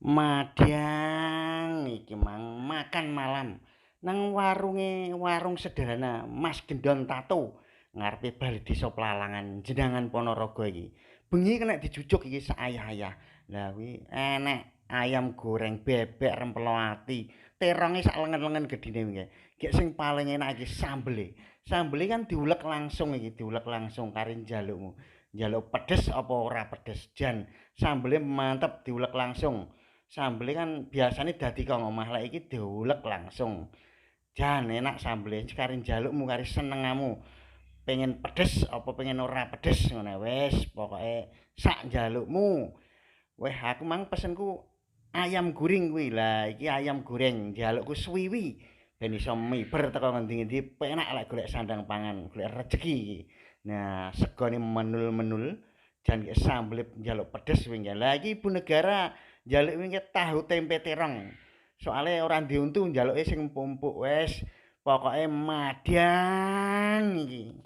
Madang iki mang makan malam nang warunge warung sederhana Mas Gendon Tato ngarepe bali desa Plalangan Jenangan Ponorogo iki. Bengi kena dijujuk iki sak ayah-ayah. Lah kuwi enek ayam goreng, bebek rempelo ati, teronge sak lengen-lengen gedine wingi. Gek sing paling enak iki sambele. Sambele kan diulek langsung iki, diulek langsung kari njalukmu. Njaluk pedes apa ora pedes jan sambele mantep diulek langsung. Sambele kan biasane dadi kok omah, lek iki diulek langsung. Jan enak sambele kari njalukmu kari senengamu. Pengen pedes apa pengen ora pedes ngono wis pokoke sak njalukmu. Weh aku mang pesenku ayam goreng kuwi. Lah iki ayam goreng njalukku suwiwi ben iso miber teko ngendi-endi penak lek golek sandang pangan, golek rejeki iki. Nah, segone menul-menul jan sambele njaluk pedes wingi. Lah iki ibu negara njaluk wingi tahu tempe terong. Soale ora diuntu njaluke sing empuk-empuk wis pokoke madang iki.